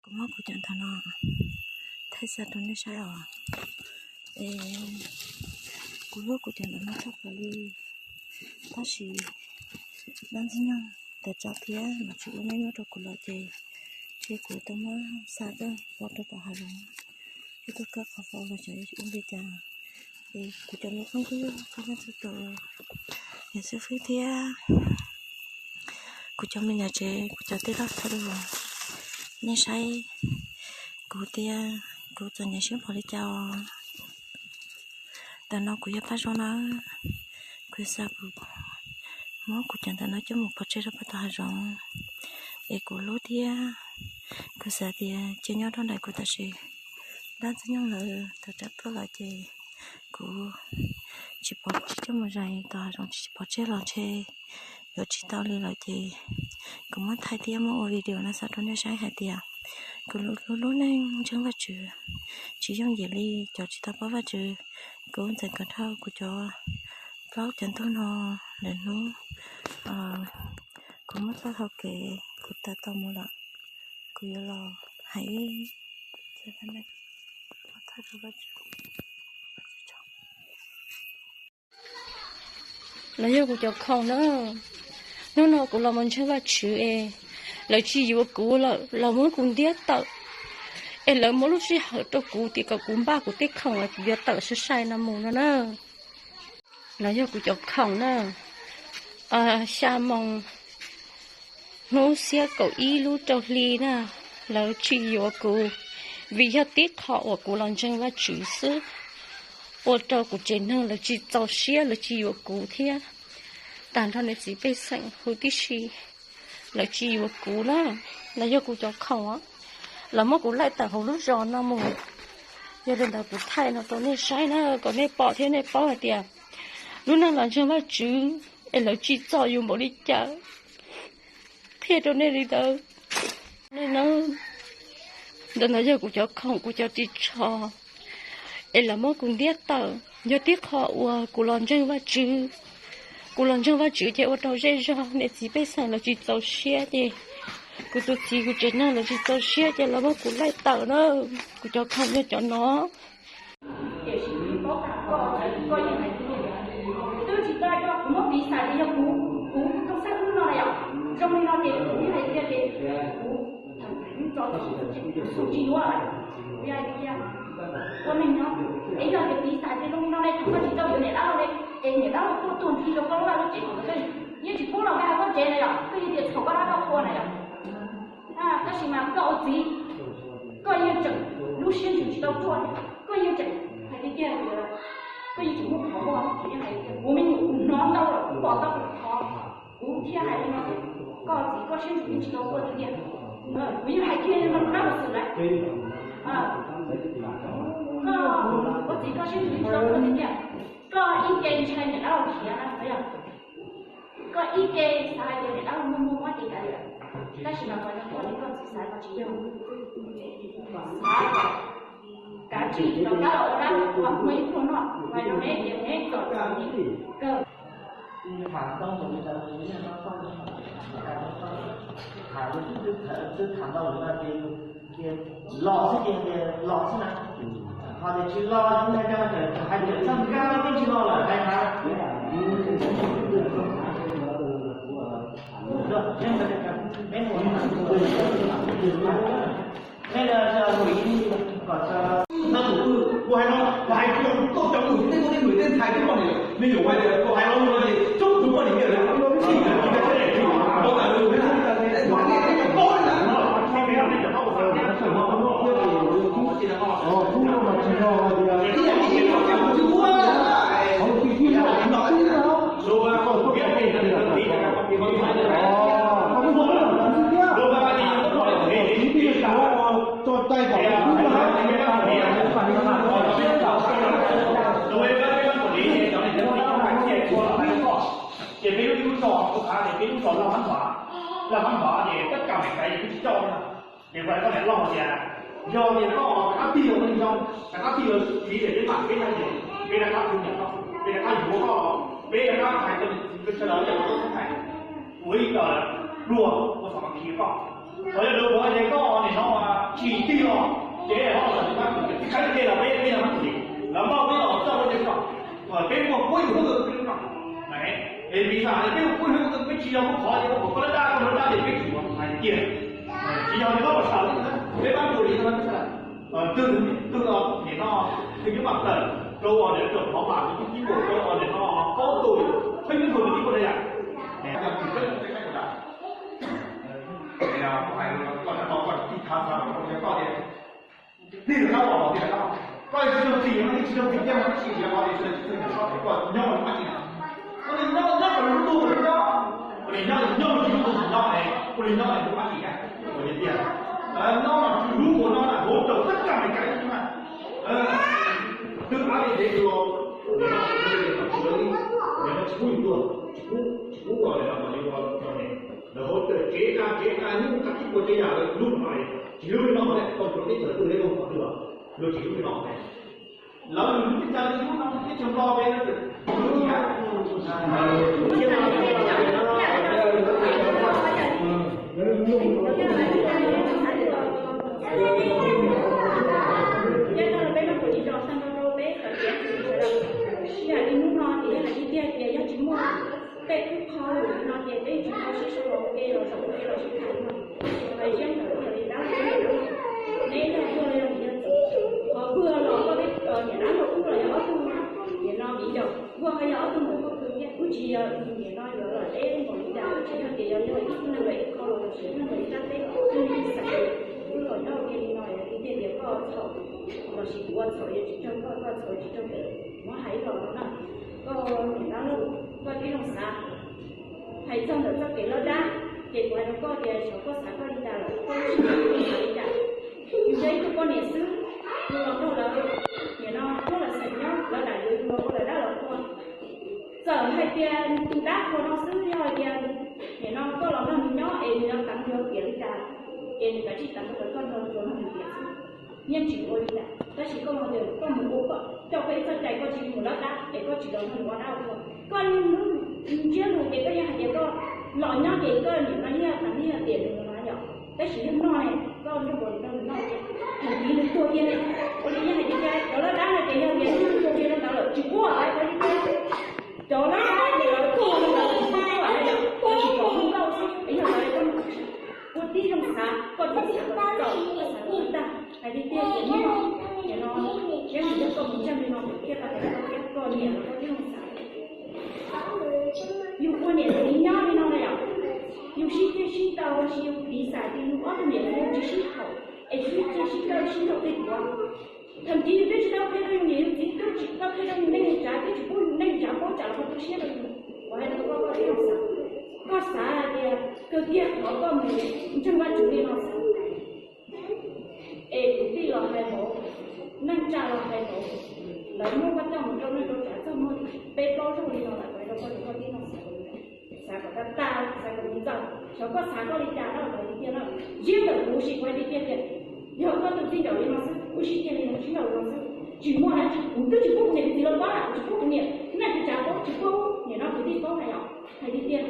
Kuv muab kuv cov ntawm no thaij xa rau nej saib os. Es kuv hlub kuv cov ntawm no tshaj plaws li, tab sis dab ntxwg nyoog tawm tsam thiab mas tsis ua nej nyob rau kuv lawm ces, ces kuv tau muab xa tuaj pov rau tom hav zoov, thiab tuaj kawb qhov faus los xyov yuav ua li cas. Es kuv cov me phooj ywg txhua leej txhua tus, niam xib fwb thiab kuv cov me nyuam tsev, kuv cov tij laug sawv daws, nej saib kuv tias kuv txom nyem siab npaum li cas os. Ntawm no kuv yog Paj Zoo na, kuv xa kuv, muab kuv cov ntawm no coj mus pov tseg rau pem tom hav zoov. Es kuv hlub thiab kuv xav tias cia nyob rau ntawm kuv tam sim, dab ntxwg nyoog lawv tawm tsam tuaj lawm ces kuv tsis pov, tsis coj mus zais tom hav zoov, tsis pov tseg los ntshe yuav tsis tau li lawm ces kuv muab thaij thiab muab ua video no xa rau nej saib hais tias kuv hlub hlub neej ntseeg Vajtswv tsis yooj yim li cov tsis tau paub Vajtswv. Kuv ntxeev kom dhau kuv cov plaub cov ntug no lawm hnub kuv muab txoj hau kev kuv tas tau mus lawm, kuv yuav los hais ib los yog kuv cov khoom na. Hnub no kuv los mus ntseeg Vajtswv es lawv tsis yuav kuv lawm, lawv muab kuv ntiab tawm, es lawv muab lub sij hawm rau kuv tias kom kuv npaj kuv tej khoom uas kuv yuav tawm sai sai no mus no na. Los yog kuv cov khoom na. Xya moos hnub xiab kaum ib lub rau hli na, lawv tsis yuav kuv, vim yog tib qho uas kuv los ntseeg Vajtswv xwb, ua rau kuv tsev neeg lawv tsis txaus siab, lawv tsis yuav kuv thiab tag nrho niam txiv pej xeem huv tib si, lawv tsis yuav kuv na. Los yog kuv cov khoom, lawv muab kuv laij tawm hauv lub zos no mus. Yog li ntawd kuv thaij no rau nej saib na, kom nej pom thiab nej paub hais tias lub neej los ntseeg Vajtswv es lawv tsis txom yus npaum li cas. Qhia rau nej li ntawd. Ntawm no yog kuv cov khoom, kuv cov ris tsho es lawv muab kuv ntiab tawm, yog tib qho uas kuv los ntseeg Vajtswv. Kuv los ntseeg Vajtswv ces ua rau zej zog niam txiv pej xeem lawv tsis txaus siab ces, kuv tus txiv kuv tsev neeg lawv tsis txaus siab ces lawv muab kuv laij tawm na. Kuv cov khoom yog cov no. Tiam sis koj, koj yeej hais tias twb tsis tau, kuv muab piv xam tias yog kuv, kuv tau xab ub no na yom, zoo li no ces kuv yeej hais tias ces kuv tso xu tsis yuav lawm. Kuv yeej hais tias ua neeg nyob es yog tias piv xam tias zoo li no ne, thaum koj tsis tau yuav niam dab laug ne, es niam dab laug tuaj tuag nthi rau koj lub vaj lub tsev, yeej tsis pub los nqa koj tsev na yom, koj yeej tias txhaum koj dab koj qhua na yom. Tab sis mas koj ua txiv, koj yeej tseem lub siab ntsws tsis tau ruaj, koj yeej tseem hais tiag tiag tias koj yeej tseem muaj qhov muag, kuv yeej hais tias kuv me nyuam kuv hnov ntau lawm, kuv pom ntau lawm, qhov kuv thiaj hais li no tias koj txiv koj siab ntsws yeej tsis tau ruaj tiag tiag. Kuv yeej hais kiag li no rau dab laug xwm lawm. Koj ua txiv koj siab ntsws yeej tsis tau ruaj tiag tiag. Koj ib ce ntshai niam dab laug khiav na, koj ib ce xav hais tias niam dab laug muaj muaj mob ces kav liam, tab sis mas koj yog koj li koj txiv xav koj tsis yog. Xav kom kav tsij rov qab los ua dab ua muaj ib pluag noj, mas rau neb tias neb txom txom nyem kawg. Los xwb ces los xwb na, ho tias tsis los, hais tias txog kab peb tsis los lawm hais mas. Kuv hais no, kuv hais rau koj cov mus tej, koj tej mus tej ntxhais tej poj niam, me nyuam hais tias kuv hais no no ces coob tus poj niam niam lawv tsis yam tsis tau tej daim tsis ua tawm lus, kuv hais no kuv hais tej cov paub na. Ces peb lub lub zos kuv xav tias peb lub zos laj mab npam, laj mab npam ces tab kam mem kais yus twb tsis coj na. Ces kuv hais koj niam loj tias yog tias koj rov qab tig los ua neeg zoo, rov qab tig los tiv tias peb mam peb na ces peb rov qab hu niam koj, peb rov qab yuav koj, peb rov qab hais rau niam txiv peb sawv daws tias koj txhob hais, kuv ib co pluag ua xov khi koj. Qhov yog lus qhov ces koj nim no tsis tig los ces ho los tsis pab kuv, tsis qhib tej los peb peb los pab kuv li. Lawv npaj peb los txog peb tsev koj, peb muaj peb yus hnub twg peb lub no. Es piv xam peb muaj peb yus hnub twg peb tsis yog muaj qhov ces koj lab dab koj lab dab ces peb tsis ua hais tiag. Tsis yog li koj los xav li, peb pab kuv li no. Twg twg los nim no twg cov mam tawm rau uas nim no rau qhov mam li twb kib mus rau uas nim no paub tus, peb twb tus twb kib mus li yam. Koj tsis tau txog los tias, nej tsis tau txog no, nej tsis tau txog tias no, nej tsis tau txog tias koj nyob los dab tsi no. Ua li nyob nyob los lub ntuj nyob, ua li nyob nyob los tsis lub ntuj nyob ne, ua li nyob los lub dab tsi na, ua li tiag. Nyob mas tsis lub ua no na, hauv rau teb chaws Amelikas no na. Twb ab li dev tus los, nim no tsis pub yus tuaj, tsis pub, tsis pub ua li no, ua li ua li ne. Lawv hauv tsev tsev ka tsev ka nyuj ka ib puas tsev yam lub no, tsis lub li no ne, tau rau teb chaws twg li no qhov twg los luag tsis lub li no ne. Lawv lub teb chaws li lub no teb chaws Nplog peb lub tsev, ib yam li hnub no ces yog hais tiag tiag tias yog tsis muaj tej khub qho no ces peb tsis tau sib sau los ua ke los zaum ua ke los sib tham no. Hais tseeb ntawm yog li dab los yog neb yog Vuag los yog Miv yog txiv, qhov Vuag los koj peb niam dab laug ub los yog ob tug niam no Miv yog Vuag ho yog ob tug ntawm koj khwv thiab, wb tsis yog niam no yuav los deb npaum li cas, wb tsis yog tias yog yog ib tug neeg los ib qho los sis ib tug neeg los ib sab teb, wb xav wb los nyob ua ke li no yog tiag tiag tias koj txhaum los sis kuv ua txhaum yuav tsis raug koj, koj txhaum tsis raug peb, muab hais los no na. Koj niam dab laug, koj tib zoo xav. Hais txog ntawm txoj kev loj dab, ces kuv hais rau koj tias xyov koj xav koj li cas lawm, koj lub siab xav li cas. Yus yog ib tug poj niam xwb, yus los nrog lawv, nim no muab lawv xeem nyob, lawv lam yuav yus los ua lawv dab lawv qhua. Txawm hais tias tus dab qhua no xwb, yog hais tias nim no koj los nrog nws nyob es nws yuav teev yuav piav li cas, ces nws kav tsij teev rau koj nrog, tsuas nrog nws piav xwb, yeej tsis ua li cas. Tab sis koj hais tias koj mus ua, koj coj koj ib txoj cai koj tsis mus lawv dab es koj tsis los nrog nws ua dab ua qhua, koj ntsiab lus ces koj yeej hais tias koj los nyob ces koj nim no yeej teev yeej tiam nws no yom. Tab sis yog no ne, koj nrog nws noj, thaum tiv nws tuag tiag ne, ua li yeej hais tias cov lawv dab no ces yog tias nws tuag tiag rau ntawd lawm tsis pub lawv, cov lawv dab ces lawv tuag rau ntawd tsis pub lawv, lawv tsis pub nkauj xwb es yog lawv ua tib zoo xav, koj tsis xav kom txaus, koj xav kom tag. Hais tiag tiag tias nim no, nim no siab nws yog koj mus ntseeg li no thiaj tau tias koj thiab koj niam los koj tib zoo xav. Yus ua niam txiv nyob li no na yom, yus sib ceg sib ntaus los sis yus piv xam tias yus ob tug niam yus tsis sib haum es sib ceg sib ntaus sib ntaus tej tuav. Thaum tiv yus twb tsis tau qhia rau yus niam yus txiv, twb tsis tau qhia rau yus neej yus tsav, twb tsis pub yus neej tsav paub tsam los ho tu siab rau yus. Kuv hais rau koj, koj tib zoo xav, koj xav hais tias kawg kiag qhov koj mus ntseeg Vajtswv li no xwb. Es kwv tij los hais npaum, neej tsa los hais npaum, lawv muab koj coj mus rau neej rau tsav txog muaj peb plaub zaug li no lawm, kuv hais rau koj tias koj tib zoo xav, xav kom tag tag, xav kom txaus, xyov koj xav koj li cas na, lawv tiag tiag na. Ziab ntawm kuv sis kuv hais tiag tiag tias yog koj tus txij nkaus li no xwb, wb sib ceg li no sib ntaus li no xwb, tsis muaj dab tsi, kuv twb tsis pub kuv niam kuv txiv los paub na, kuv tsis pub kuv niam neej kuv tsav paub, tsis pub nim no kwv tij paub na yom. Hais tiag tiag,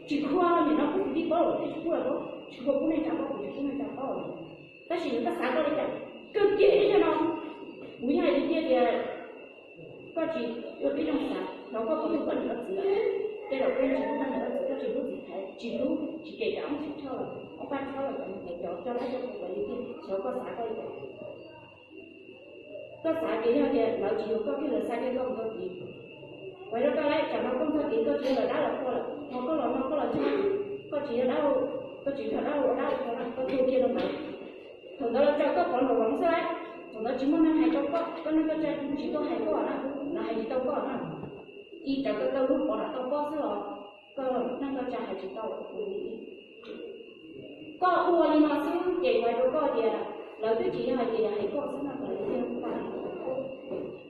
tsis khuam nim no pub kwv tij paub, twb tsis pub lawv paub, tsis khuam pub neej tsav paub, kuv tsis pub neej tsav paub. Tab sis koj xav koj li cas, kawg kiag ib zaug no, kuv yeej hais tiag tiag tias koj tsis ua tib zoo xav, thov koj pub tug poj niam koj txiv lawm, tej zaum koj yeej tsis hlub poj niam koj txiv, koj tsis hlub txiv thaiv, tsis hlub tsis kem cov ob txiv Tshoj, ob pab Tshoj los cov mus thaiv cov coj dab coj qhua li tiag, thov koj xav koj li cas. Koj xav tias yog tias lawv tsis yuav koj thiaj lawv xa kiag koj mus txog tid. Kuv hais rau koj lawm, tsam no koj txog tid koj tsis yog lawv dab lawv qhua lawm, ho koj los no koj los ntseeg, koj tsis yog dab, koj tsis yog dab ua dab ua qhua, koj tuag kiag rau ntawd. Thaum ntawd lawv tsa koj pov nraum zoov xwb lauj. Thaum ntawd tsis muaj neeg hais rau koj, koj neej koj tsa tsis tuaj hais koj na, lawv hais tsis tau koj na. Ib tsam koj tau lub pov nram tau pob xwb los koj neej koj tsa hais tsis tau kuv li. Koj ua li no xwb ces kuv hais rau koj tias lawv twb tsis yog hais tias hais koj xwb no, lawv tias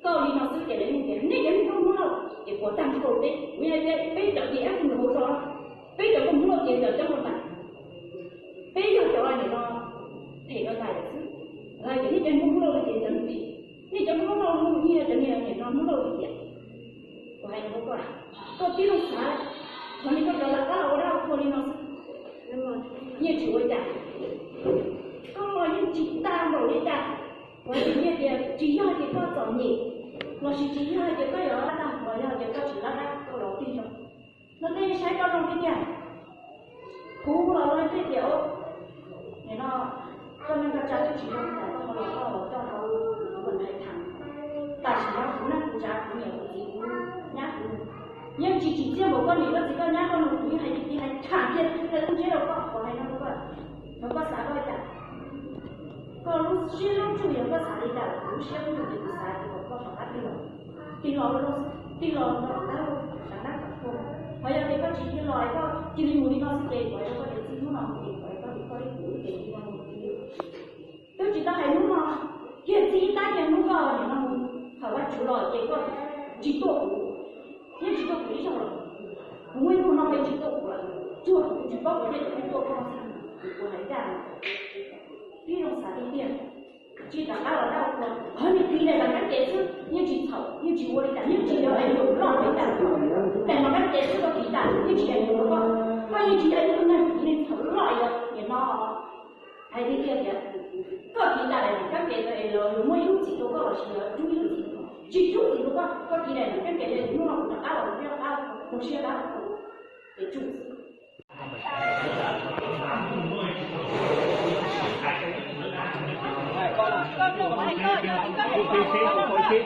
koj li no xwb ces lawv yeej tias nej cov neeg Hmoob Lauj ces puas tag nrho peb, kuv yeej hais tias peb cov tim ab tug nws hauv zos, peb cov Hmoob Lauj ces cov coob rau ntais, peb yog cov nim no phem rau ntais lawm xwb. Lawv tias nej cov Hmoob Lauj ces cov nws tim, nej cov Hmoob Lauj no yeej yog cov niag nim no Hmoob Lauj li tias. Kuv hais rau koj, koj tib zoo xav, qhov nim koj cov lam dab los ua dab ua qhua li no xwb, yeej tsis ua cas. Tsis tag npaum li cas, kuv hais tias tsis yog tias koj txom nyem, lossis tsis yog tias koj yuav lab dag, los yog tias koj tsis lab dag koj los tig zoo. No nej saib koj zoo li tiag. Kuv los lawv thiaj tias, nim no koj neej koj tsa twb tsis zoo tas koj ho los koj los coj tau kuv ua ntxhais tham. Tam sim no kuv neej kuv tsa kuv niam kuv txiv kuv nyab kuv, yeej tsis tsim txiaj npaum koj niam koj txiv koj nyab koj no, kuv yeej hais tias hais tham kiag lub ntsiab rau koj, kuv hais no rau koj, no koj xav koj li cas? Koj lub siab lub ntsws yog koj xav li cas, kuv lub siab lub ntsws ces kuv xav tias kom koj rov qab tig los, tig los, tig los rau tab laj, rau tab laj kom koj. Ho yog tias koj tsis tig los koj cia li mus li no xwb ces kuv hais rau koj tias txij hnub no mus ces kuv hais koj tias koj li kuv ces tig los mus li. Twb tsis tau hais hnub no, kiag txij ib tab kiag hnub koj nim no mus thaum Vajtswv los ces koj tsis tuaj kuv, yeej tsis tuaj kuv ib zaug lawm. Kuv muaj ib tug no nqe tsis tuaj kuv lawm, tsuas kuv tsis paub kuv thiaj tsis tuaj koj xwb. Kuv hais ncaj, tib zoo xav tiag tiag. Tsis rov qab los dab ua, qhov niag kis daim mas kab ke xwb yeej tsis txhaum, yeej tsis ua li cas, yeej tsis yog hais yus loj li cas. Daim mas kab ke xwb koj kis tas yeej tsis hais yus loj, koj yeej tsis yog ib tug neeg kis li txhaum loj li nim no. Hais tiag tiag tias koj kis tas daim mas kab ke tau es los yus muaj ib lub txim rau koj los sis yog rub ib lub txim rau koj, tsis rub txim rau koj, koj kis daim mas kab ke yog hnub no kuv rov qab los kuv rov qab los, kuv siab dab los ces tsum xwb. Lawv tsis coj mus hais na. Tus no mas siab ruaj kawg kiag na. Cov no siab ruaj ib leej rau ib leej.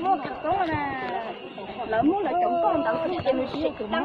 Muaj kawm toob na, lawv muab lawv cov nkauj ntawd xwb ces nws tsis